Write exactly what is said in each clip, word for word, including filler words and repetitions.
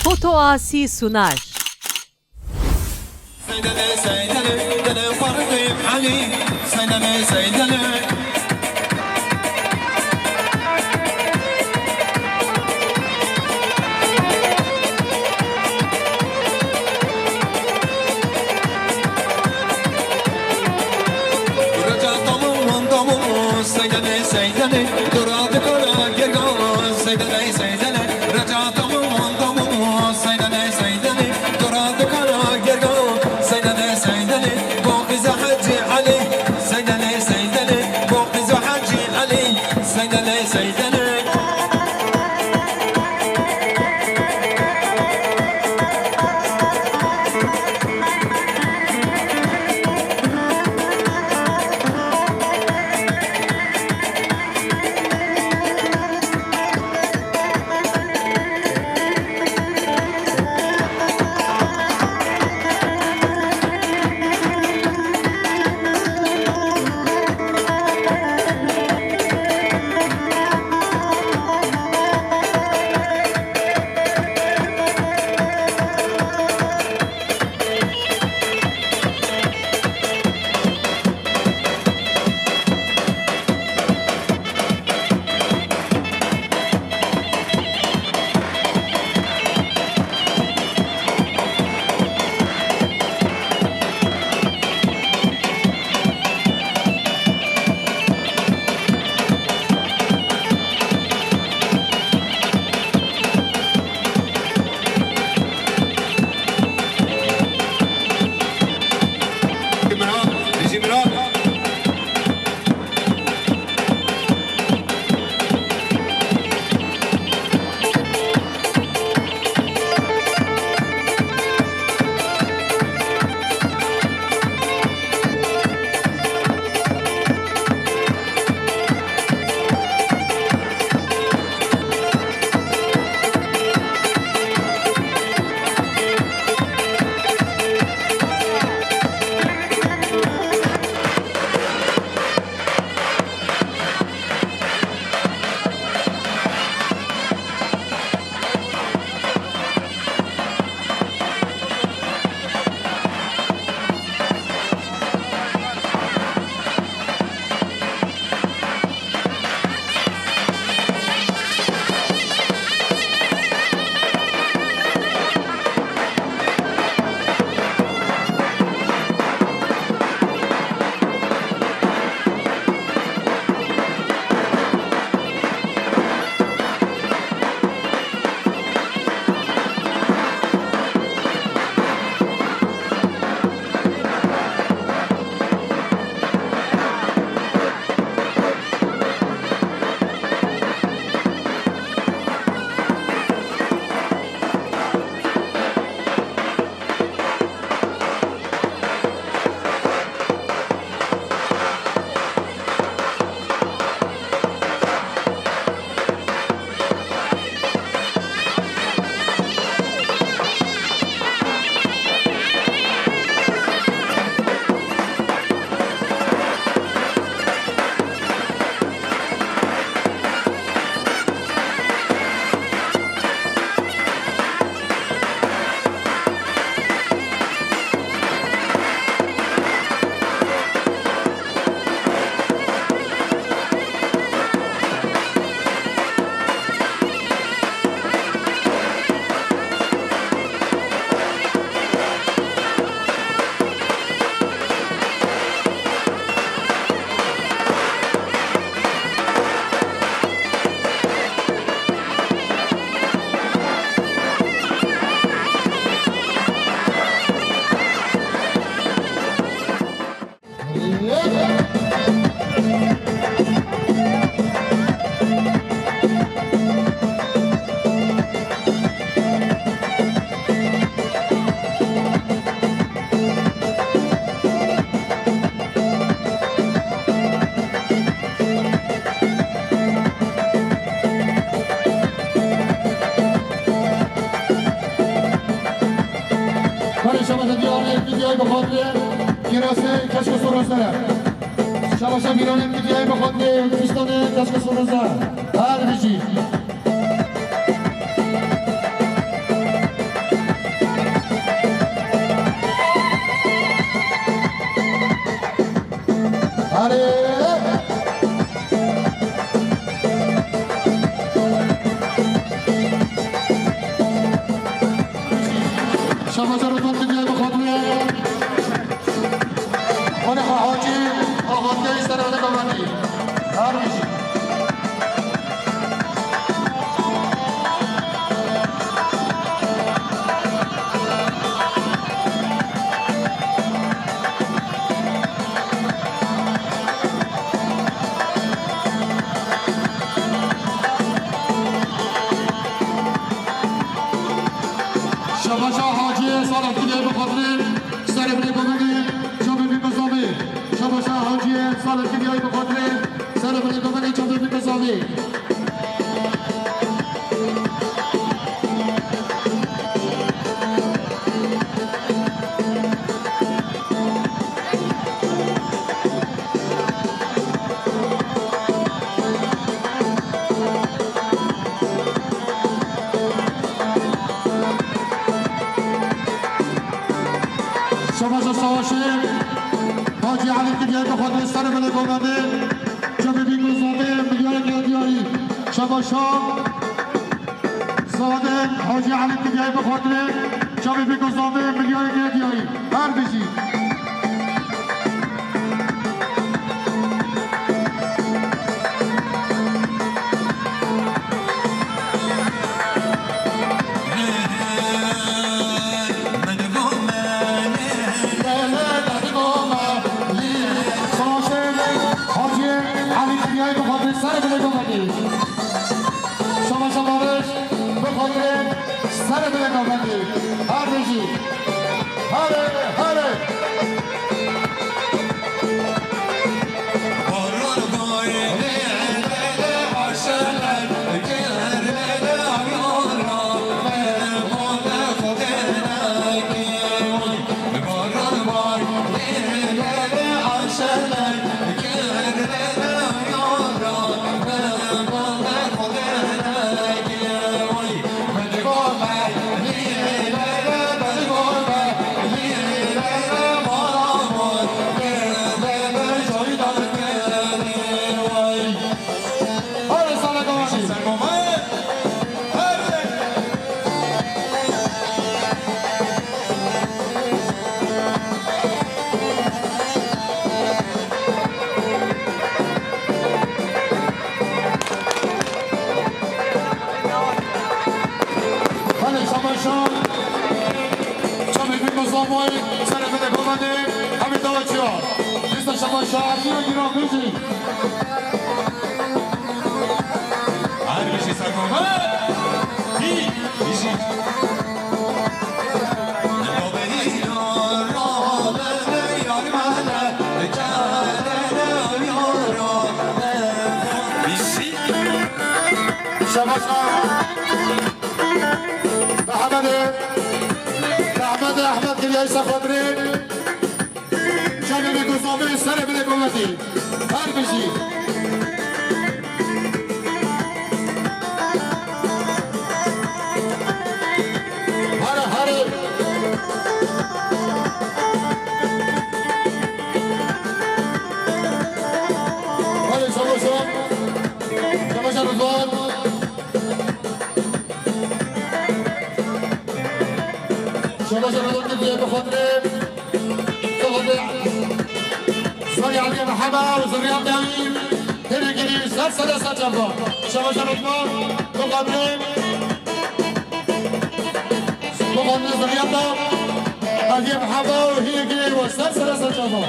Foto Asi sunar. Seydele, seydele, dele Farqê Elî, seydele, seydele. Reca tamam, tamam, seydele, seydele, dora dikara gerga, seydele, seydele, reca tamam, tamam, seydele, seydele, dora dikara gerga, seydele, seydele, bo qiza Hacî Elî, seydele, seydele, bo qiza Hacî Elî, seydele, seydele. Miran, Dijî Miran. Barê şabaşa diyarê, diyarê bi xatirê kirasê keşke sorozlere. Şabaşa bîranê diyarê bi xatirê piştanê keşke sorozlere. Her bijî. Şabaşa Rıdvan Dibiye bi xatirê Xwedê Hacî Axatiyayî ser ene bavendî. Her bijî. Şabaşa Hacîyê Salih Diryayî bi xatirê serê binê govendê çavê vî bizavê. Şabaşa Hacîyê Salih Diryayî bi xatirê serê binê govendê çavê vî bizavê. Şabaşa Savaşê Hacî Elî Kiryayê bi xatirê serê binê govendê çavê vî bizavê milyarek ya diyarî. Şabaşa Sade Hacî Elî Kiryayê bi xatirê çavê vî bizavê milyarek ya diyarî. Her bijî. Savaşê Hacî Elî Kiryayê bi xatirê serê binê govendê. Şabaşa Barış bi xatirê serê binê govendê. Her bijî. Here, here. Hadi şabaşa. Çavê vî bizavê serê binê govendê. Hemî dawa çiya. Dîsa şabaşa. Çiya giran bijî. Her bijî serkova. Hî, bijî. Şabaş. Mehmedê, Mehmedê Ehmed Kiryayî ser xatirê. Şaxê vê gozavê serê binê kometî. Her bijî. Here, here. Hadi, şabaşa. Şabaşa Rıdvan. Şabaşa Rıdvan Dibiye bi xatirê. Zerrî Elî Meheba û zerrîyatê wî hêrê girî ser sere ser çava. Şabaşa Rıdvan, bi xatirê, bi xatirê zerrîyata Elî Meheba û hêrê girî we ser sere ser çava.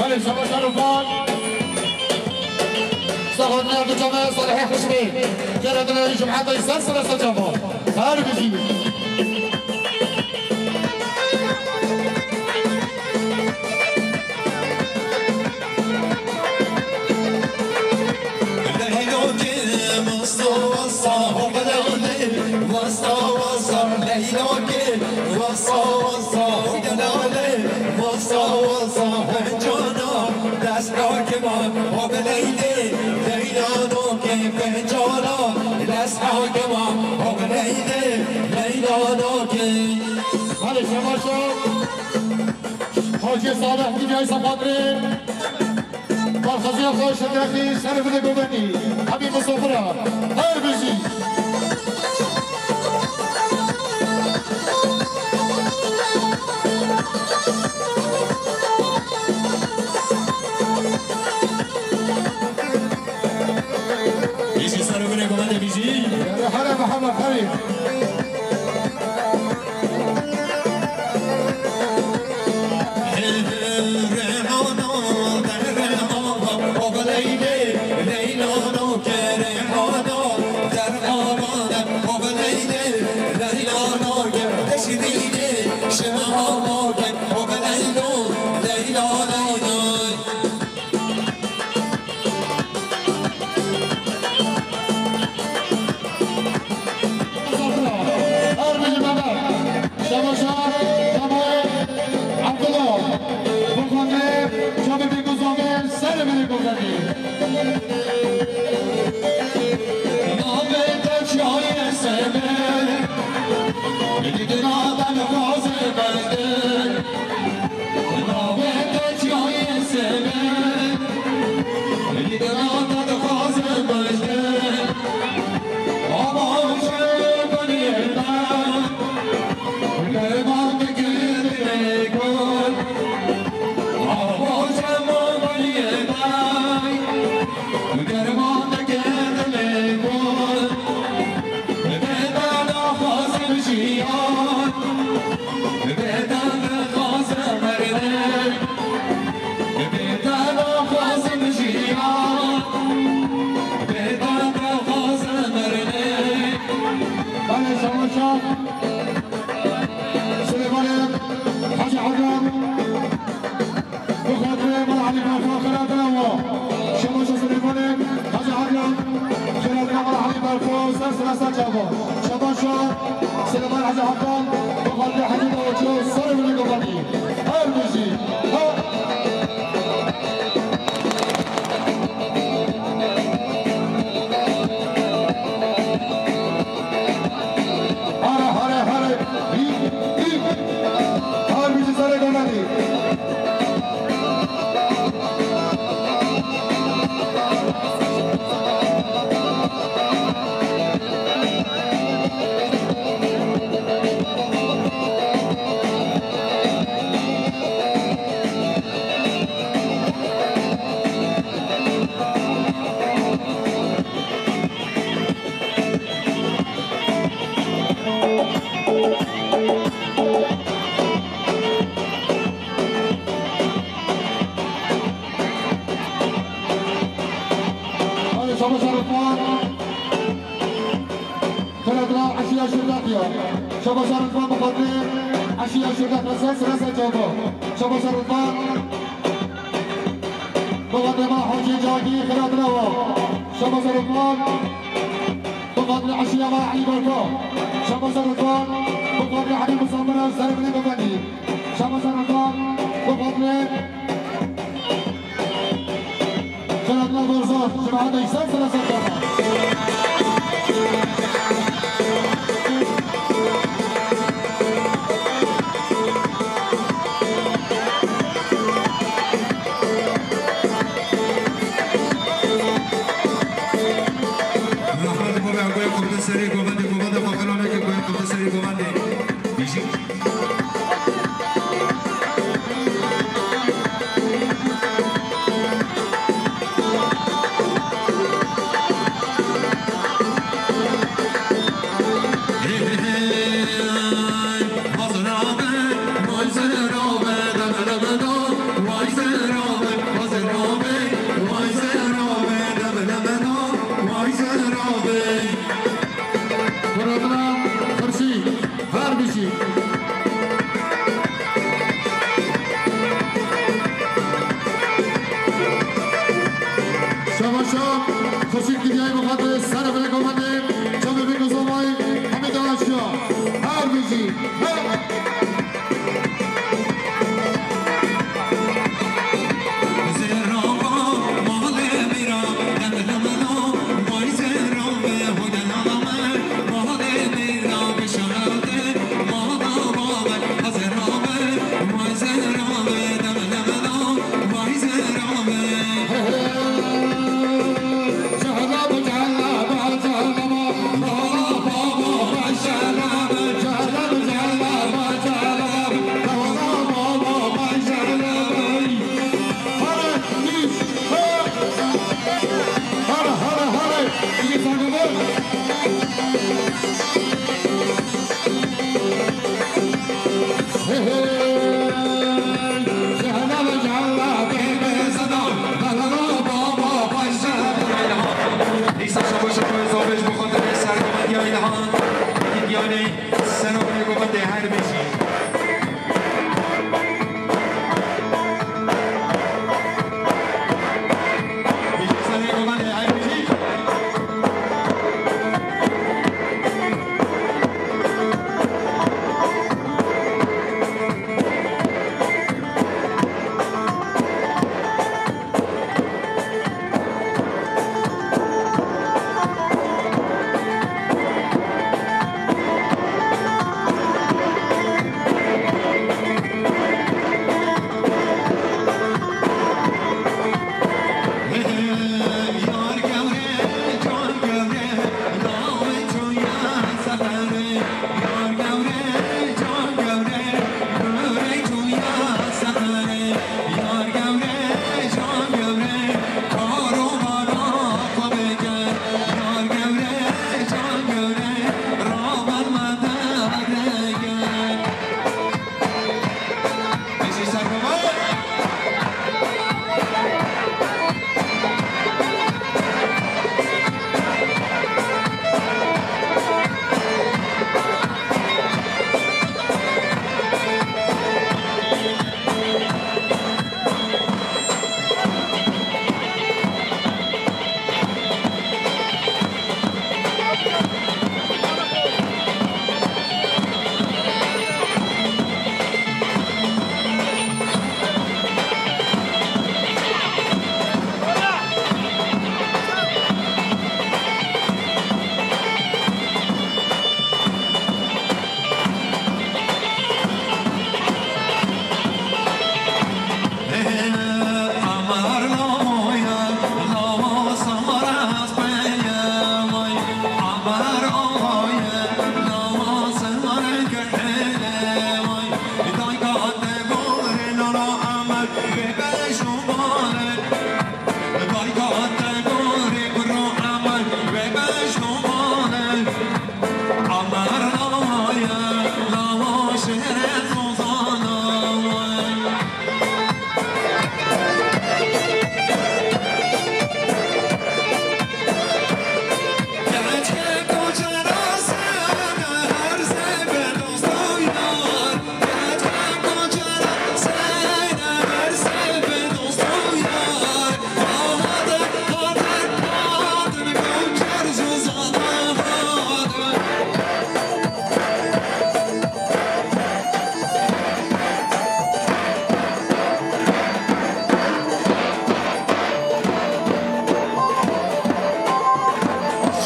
Hadi, şabaş Arifan. Sağ olun, yardım çamaya Salih'e hışmi. Gel adına Cumhur'da istersen Hasan Cafa. Her bizi. Hale şemaşo. Hacı Salih Diyay Safatri. Balxaziya xwe şindexî ser vide govendî. Hemî misafira. Her bijî. Bijî ser û binê govendê bijî. Here Mihemed Xelîl. Şemaşa Kemal Abdullah. Bixanê çavê bêgozavê ser vê bêgozavê. Navê te çi ye sebe? Didina te dixwaze berde. Navê te çi ye sebe? Didina te dixwaze berde. Ama çi berde? Derman dike dilê kor. Avo çemo beriye day. Derman dike dilê kor. Bê te naxwazim jiyan. Bê te dixwazim merdin. Bê te naxwazim jiyan. Bê te dixwazim merdin. Belê, şabaş. Silêmanê Hacî Hekam, bi xatirê Mela Elî Berfo xêra dirawa. Şabaşa Silêmanê Hacî Hekam, xêra dirawa Mela Elî Berfo, ser sira ser çava. Şabaşa Silêmanê Hacî Hekam, bi xatirê Hecî Dawaço, ser û binê govendî. Her bijî. Ha! Hare, hare, hare. Hî, hî. Har bijî serê govendî. Hadi şabaş Rıdvan. Xêra dira eşiya Şirdat ya. Şabaş Rıdvan bi xatirê eşiya Şirdat, rese, rese çava. Şabaş Rıdvan. Bi xatirê Mela Hacî Cagî, xêra dirawa. Şabaş Rıdvan. Bi xatirê eşiya Mela Elî Berfo. Şabaş Rıdvan. Bi xatirê Elî Musamira, ser binê govendî. Şabaş Rıdvan. Bi xatirê Şerefler Barzan, cemaat Eysen sırası. Rehmet baba, goya kubde serê govendê, govendê xwe qila neke, goya kubde serê govendê. Bijî. Program Xurşî, her bijî. Şabaşa Xurşîd Kiryayî bi xatirê serê vê govendê, çavê vê govendê, hemî dalaşiya. Her bijî. Her Yanê serokê govendê her bijî. Bijî serê govendê her bijî.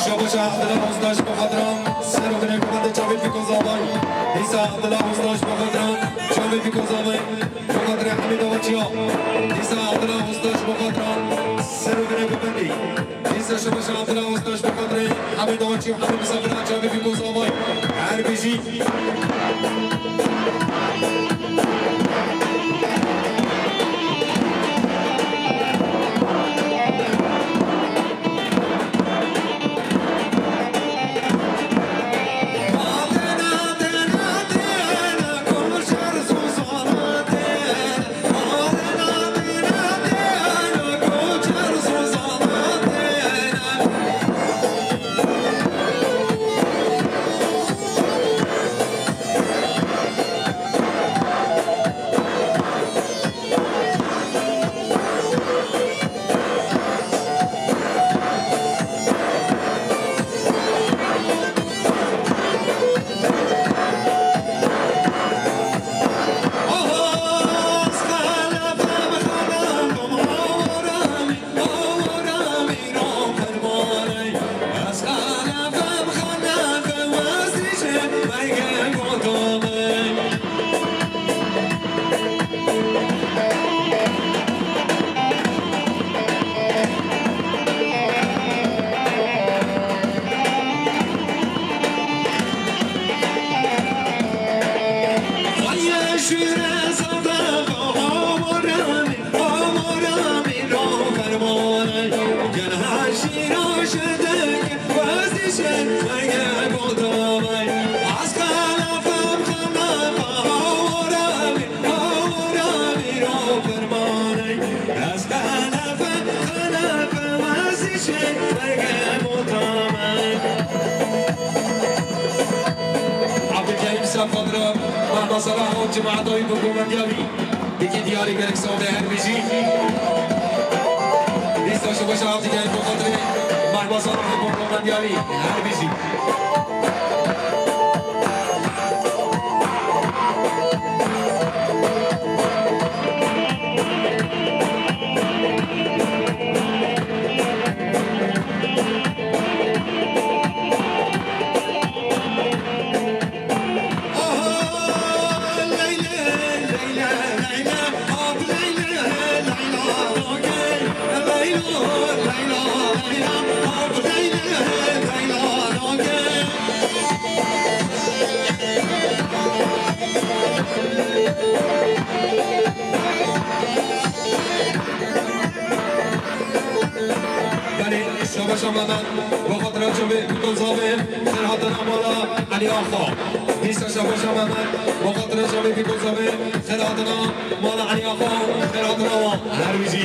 Şabaş Abdullah Ustaş bi xatira serokê govendê çavê Fîko Zavay. Dîsa Abdullah Ustaş bi xatira çavê Fîko Zavay. Bi xatira Hemîda Waçiya. Dîsa Abdullah Ustaş bi xatira serokê govendê. Dîsa şabaş Abdullah Ustaş bi xatira Hemîda Waçiya. Hemîd misafira çavê Fîko Zavay. Her bijî. Xatir Mehma Salah û cemaeta wî bi gomendiya wî. Dikî diyarî gelek sawdê her bijî. Dîsa şobeşa haftikê bo xatirê Mehma Salah bo gomendiya wî. Her bijî. Belê, şabaşa me me, bo xatira çavê Kuto Zavê, xêr hatina mala Elî Axa. Dîsa şabaşa me me, bo xatira çavê Kuto Zavê, xêr hatina mala Elî Axa, xêr hatina wan. Her bijî.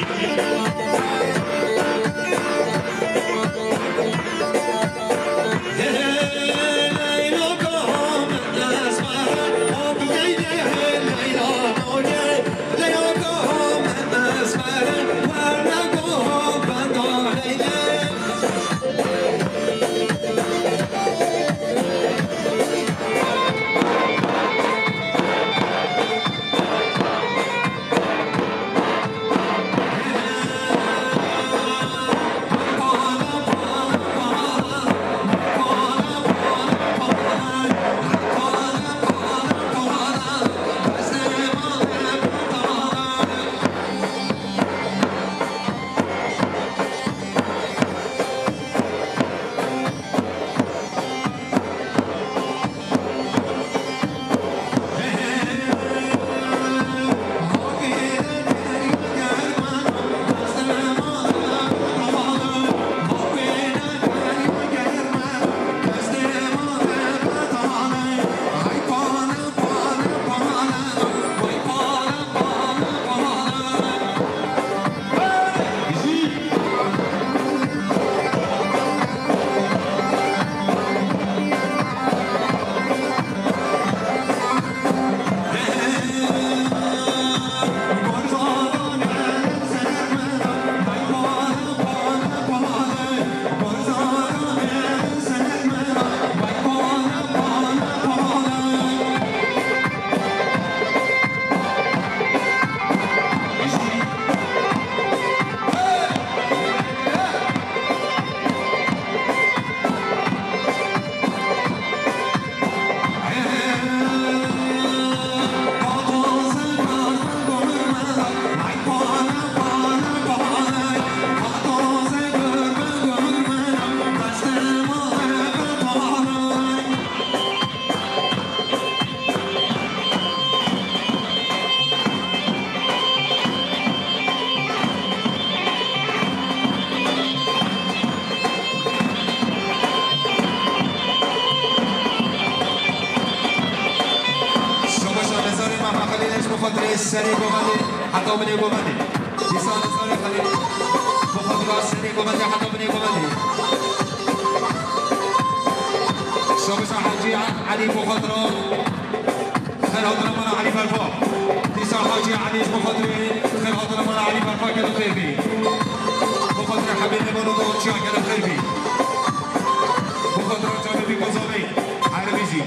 Şobeşa nizarê Mehma Xelîl ji bo xatirê serê govendê heta binê govendê. Dîsa nizarê Xelîl bo xatira serê govendê heta binê govendê. Şobeşa Hecî Elî bo xatira xêr hatina mala Elî Berfa. Dîsa Hecî Elî ji bo xatirê xêr hatina mala Elî Berfa, gelek xêr bî. Bo xatirê Hebî Nêbano Doçiya, gelek xêr bî. Bo xatira çavê bî kozavê. Her bijî.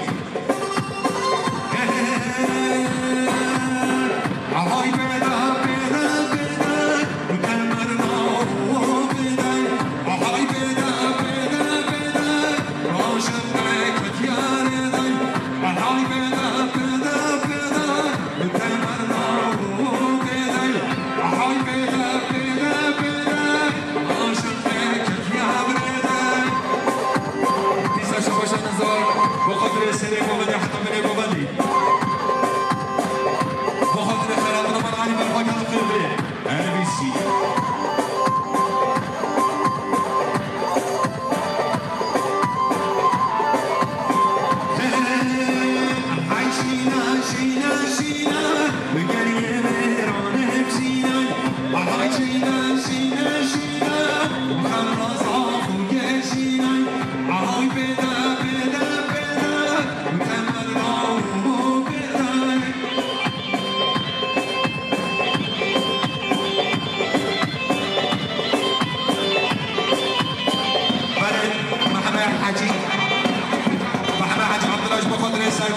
Dîsa şabaşa nizar, bo xatirê serê govendê heta binê govendê. Bo xatirê xêr hatina mala Elî Berfa, gelek xêr bê. Her bijî.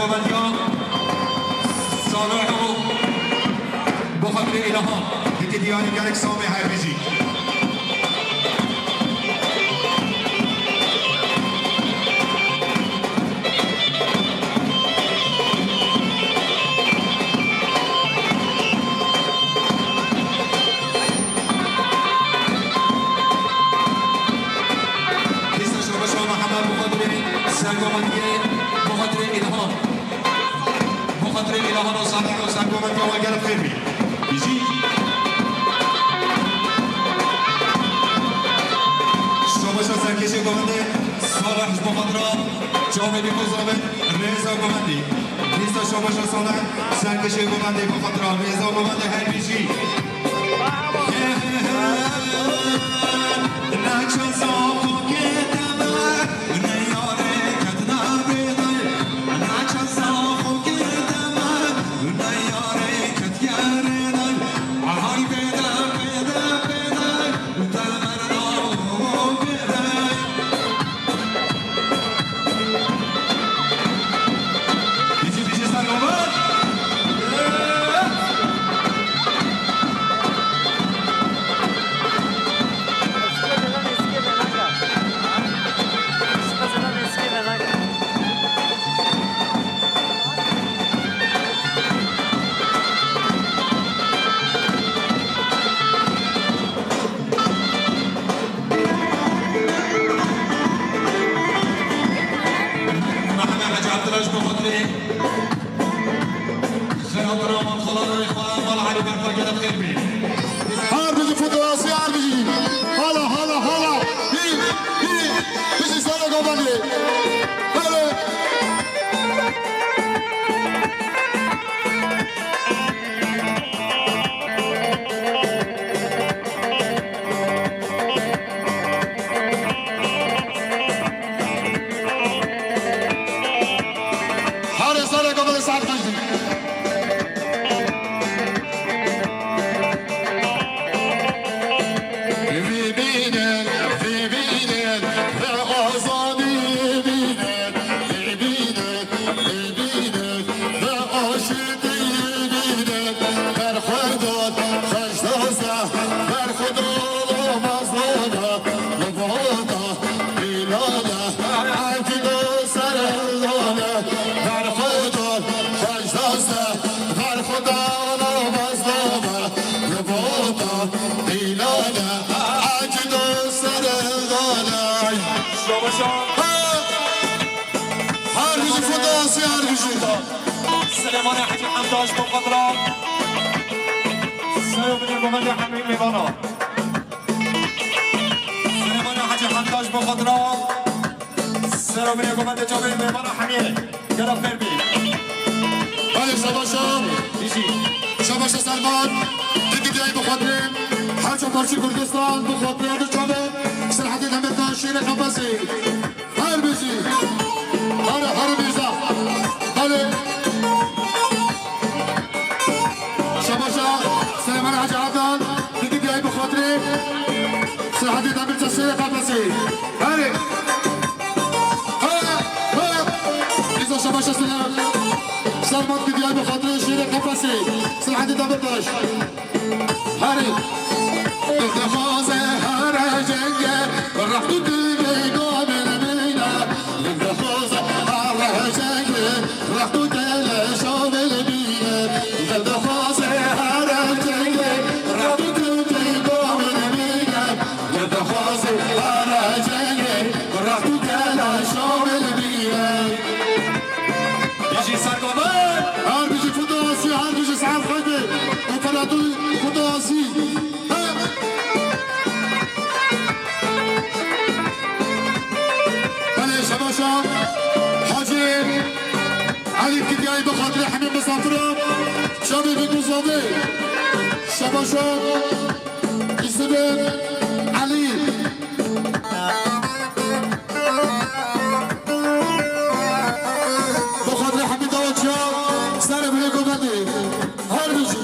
Govendiya Salih û bi xatirê Îlhan. Yekê diyarî gelek samê her bijî. Dîsa şabaşa Mihemed bi xatirê Sergo Xwediyê, bi xatirê Îlhan. Bi xatirê Îlhan û Salih û Sergo Xwediya we gelek xêr bî. Bijî. Şabaşa serkêşê govendê Salih ji bo xatira çavê bî ku zavê rêza govendî. Dîsa şabaşa Salih serkêşê govendê bo xatira rêza govendê her bijî. Mehmet Hacı Abdullah ji bo xatirê xeratira wan xalarê xwe, mala Elî Berfa gelek xêr bî. Her bijî federasyon, her bijî. Hala, hala, hala. Hî, hî. Bijî Sara Gobanê. Hele. Her êsareka vê saet xweş dî. Vî bînin, vî bînin, vê azadî bînin, vî bînin, vî bînin, vê aşîtî bînin, berxwedan, xweş dazde, berxwedan, mazlûm, li vota. Îlane, ecî do serhildane, berxwedan, xweş dazde, berxwedan, mazlûme, li vota. Îlane, ecî do serhildane. Şabaşa. Ha! Her bijî fedasî, her bijî. Silêmanê Hecî Hemdaş bo xatira. Sero binê govendê hemî mêvana. Silêmanê Hecî Hemdaş bo xatira. Sero binê govendê çavê mêvana hemî. Gela fêr bî. Belê, şabaşa. Bijî. Şabaşa Selman. Dikî diyayî bi xatirê. Her çar parçê Kurdistan bi xatirê di çavê. Serhedê Demirtaş şêrê Qefesê. Her bijî. Her, her Mîrza. Belê. Şabaşa Silêman Hacı Adnan, dikî diyayî bi xatirê Serhedê Demirtaş şêrê Qefesê. Herê. Ha, ha. Mîrza şabaşa Silêman. Selman dikî diyayî bi xatirê şêrê Qefesê. Serhedê Demirtaş. Herê. Dixwaze here cenge, rext û dilê gamên mîne. Dixwaze here cenge, rext û dilê şavên mîne. Dixwaze here cenge, rext û dilê gamên mîne. Dixwaze here cenge, rext û dilê şavên mîne. Bijî Sergovan! Her bijî Fudosî, her bijî Seher Xwedê. Operatör Fudosî. Belê şebaşa Hacî Elî Kidyayî bi xatirê hemî misafira. Çavê bi guzavê. Şebaşa Îsibê Elî. Bi xatirê hemî dawa çiya, serê binê govendê. Her bijî.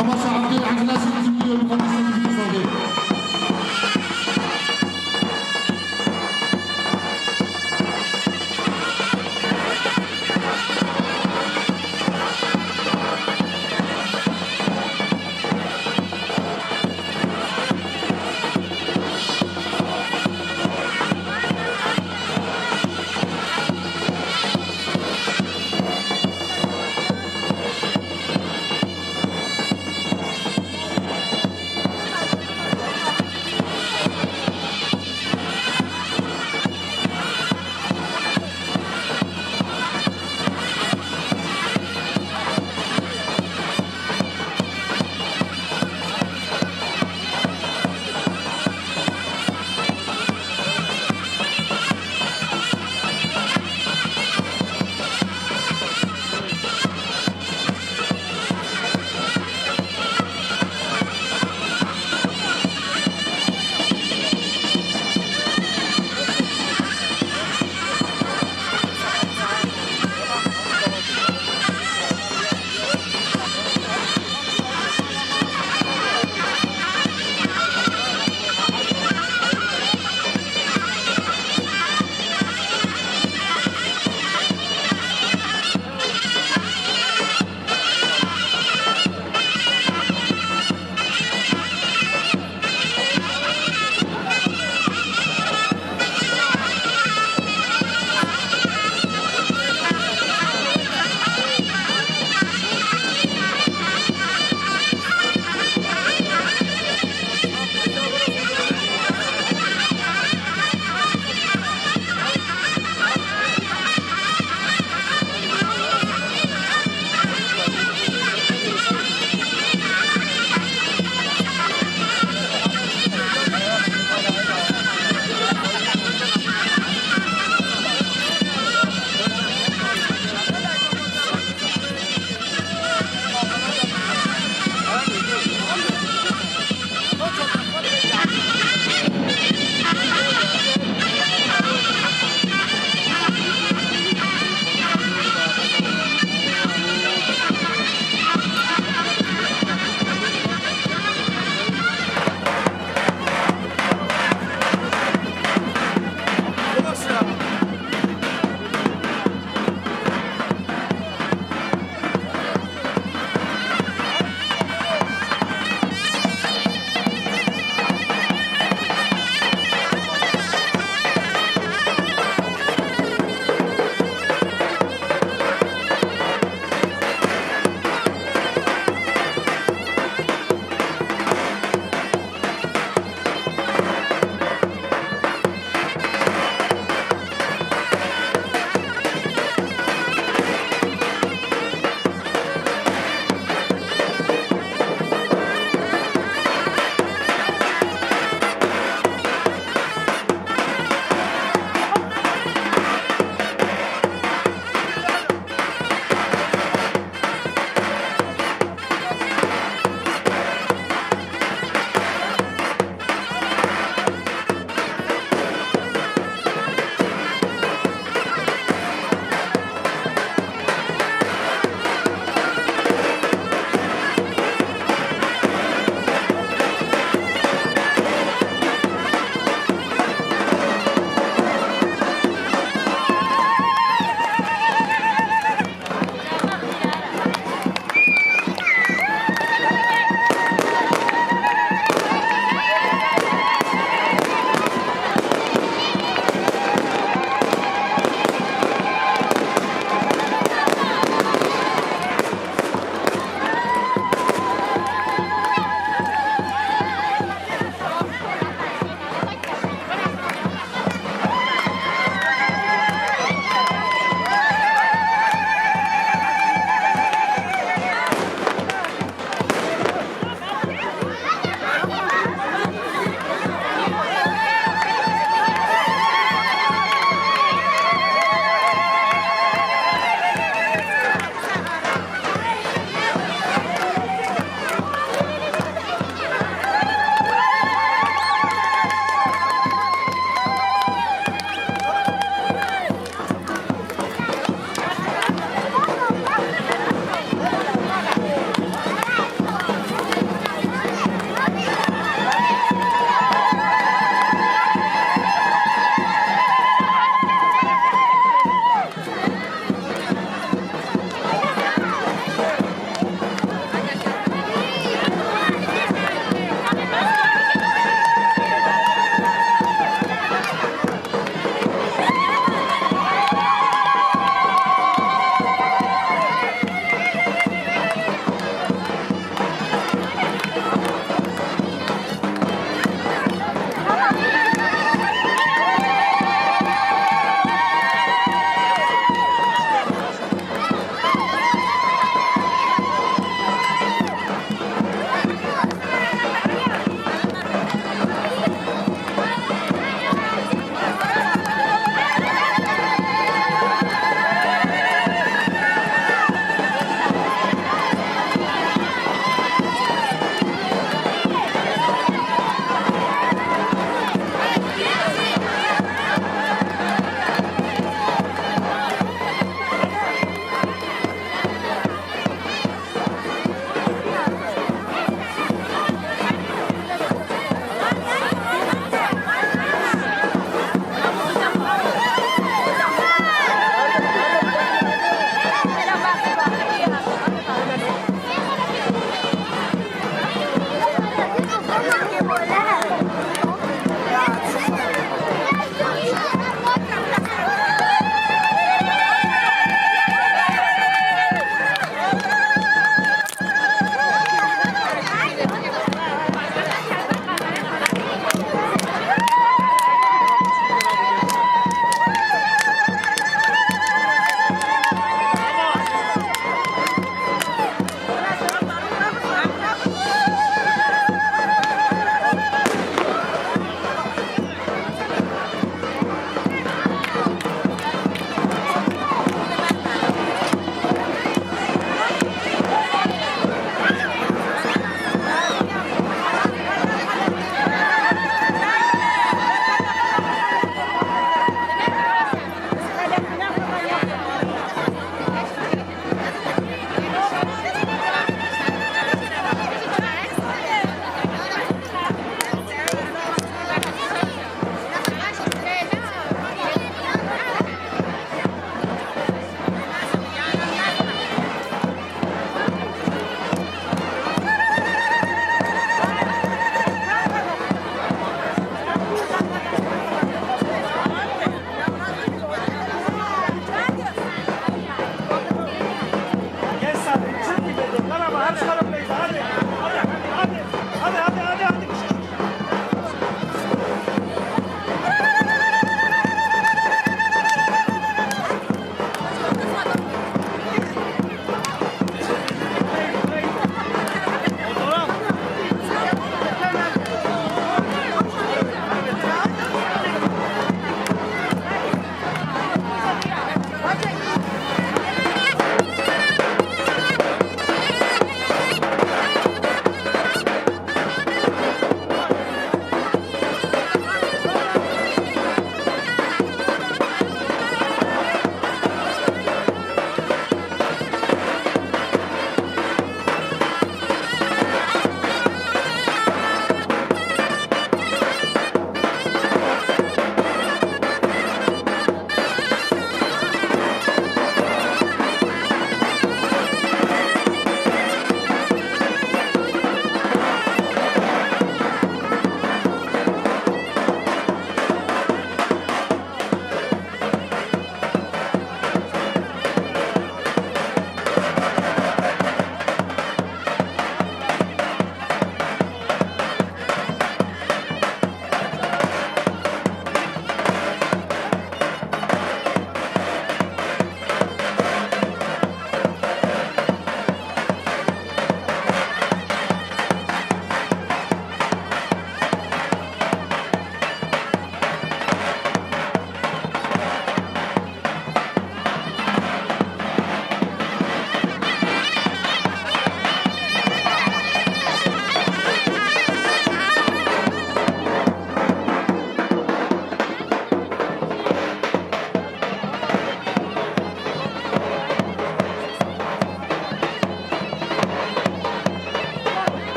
Temaşa Abdul Aziz Tilki, Yolu Konuşma Bilgi Sohbeti.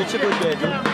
Çi gotiye?